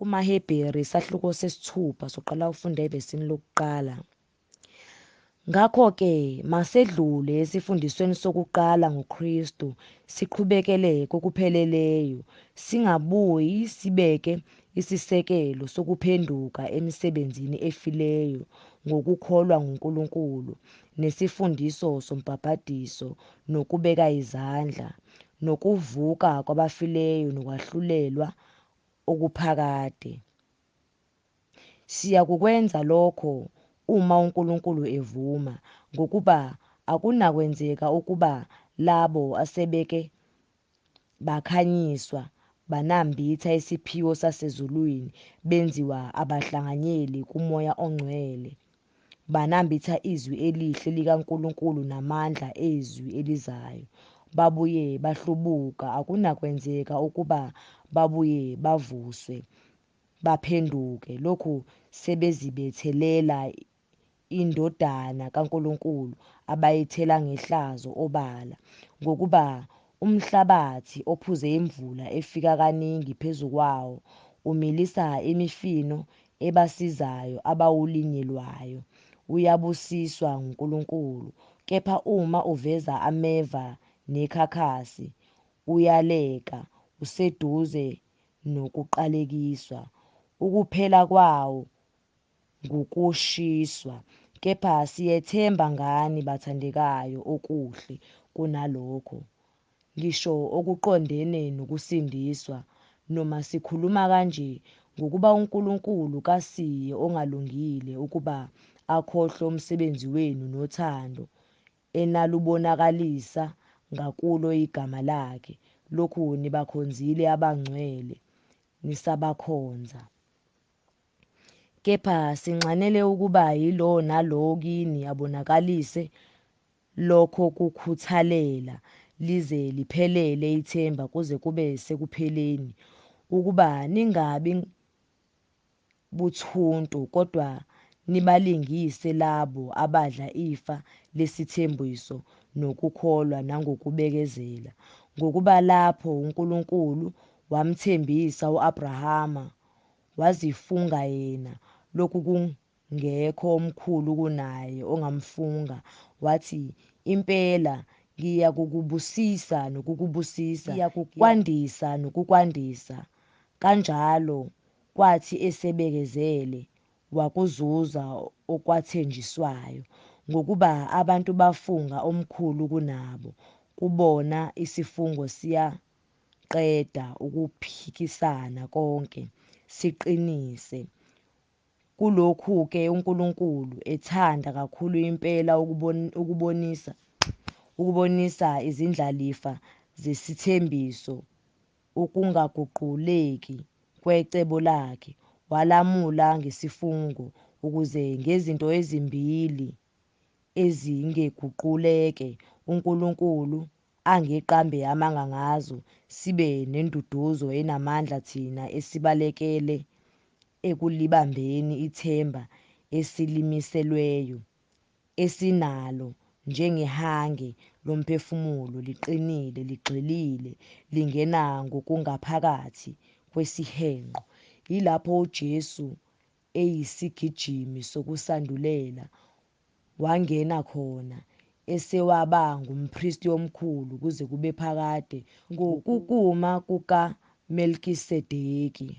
KumaHebheru isahluko sesithupha soqala ukufunda evesini lokuqala. Ngakho-ke masedlule esifundisweni sokuqala ngoKristu, siqhubekele kokupheleleyo, singabuyi sibeke isisekelo sokuphenduka emisebenzini efileyo ngokukholwa nguNkulunkulu, nesifundiso sombhabhadiso, nokubeka izandla, nokuvuka kwabafileyo, nokwahlulelwa okuphakade. Siyakukwenza lokho uma uNkulunkulu evuma, ngokuba akunakwenzeka ukuba labo asebeke bakhanyiswa, banambitha isiphiwo sasezulwini, benziwa abahlanganyeli kuMoya oNgcwele, banambitha izwi elihle likaNkulunkulu namandla ezwi elizayo, babuye bahlubuka, akunakwenzeka ukuba babuye bavuswe, baphenduke, lokhu sebezibethelela iNdodana kaNkulunkulu abayithela ngehlazo obala. Ngokuba umhlabathi ophuze imvula efika kaningi phezu kwawo, umilisa imifino ebasizayo abawulinyelwayo, uyabusiswa nguNkulunkulu. Kepha uma uveza ameva nekhakhasi, uyaleka, useduze nokuqalekiswa. Ukuphela kwawo ngukushiswa. Kepha siyethemba ngani, bathandekayo, okuhle kunalokho, ngisho okuqondene nokusindiswa, noma sikhuluma kanje, ngokuba uNkulunkulu kasiye ongalungile ukuba akhohlwe umsebenzi wenu nothando enalubonakalisa ngakulo igama lakhe, lokhu nibakhonzile abangcwele, nisabakhonza. Kepha sinxanele ukuba yilowo nalowo kini abonakalise lokho kukhuthalela lize liphelele ithemba kuze kube sekupheleni, ukuba ningabi buthuntu, kodwa nibalingise labo abadla ifa lesithembiso nokukholwa nangokubekezela. Ngokuba lapho uNkulunkulu wamthembisa u-Abrahama, wazifunga yena, lokhu kungekho omkhulu kunaye ongamfunga, wathi, Impela ngiyakukubusisa nokukubusisa, ngiyakukwandisa nokukwandisa. Kanjalo kwathi esebekezele, wakuzuza okwathenjiswayo. Ngokuba abantu bafunga omkhulu kunabo, kubona isifungo siyaqeda ukuphikisana konke, siqinise. Kulokhu-ke uNkulunkulu ethanda kakhulu impela ukubonisa ukubonisa izindlalifa zesithembiso ukungaguquleki kwecebo lakhe, walamula ngesifungo, ukuze ngezinto ezimbili ezingeguquleke uNkulunkulu angeqambe amanga ngazo, sibe nenduduzo enamandla thina esibalekele ekulibambeni ithemba esilimiselweyo, esinalo njengehange lomphefumulo liqinile, ligxilile, lingena ngokungaphakathi kwesihenqo. Yilapho uJesu eyisigijimi sokusandulela wangena khona, esewaba ngumpristi omkhulu kuze kube phakade ngokukuma kukaMelkisedeki.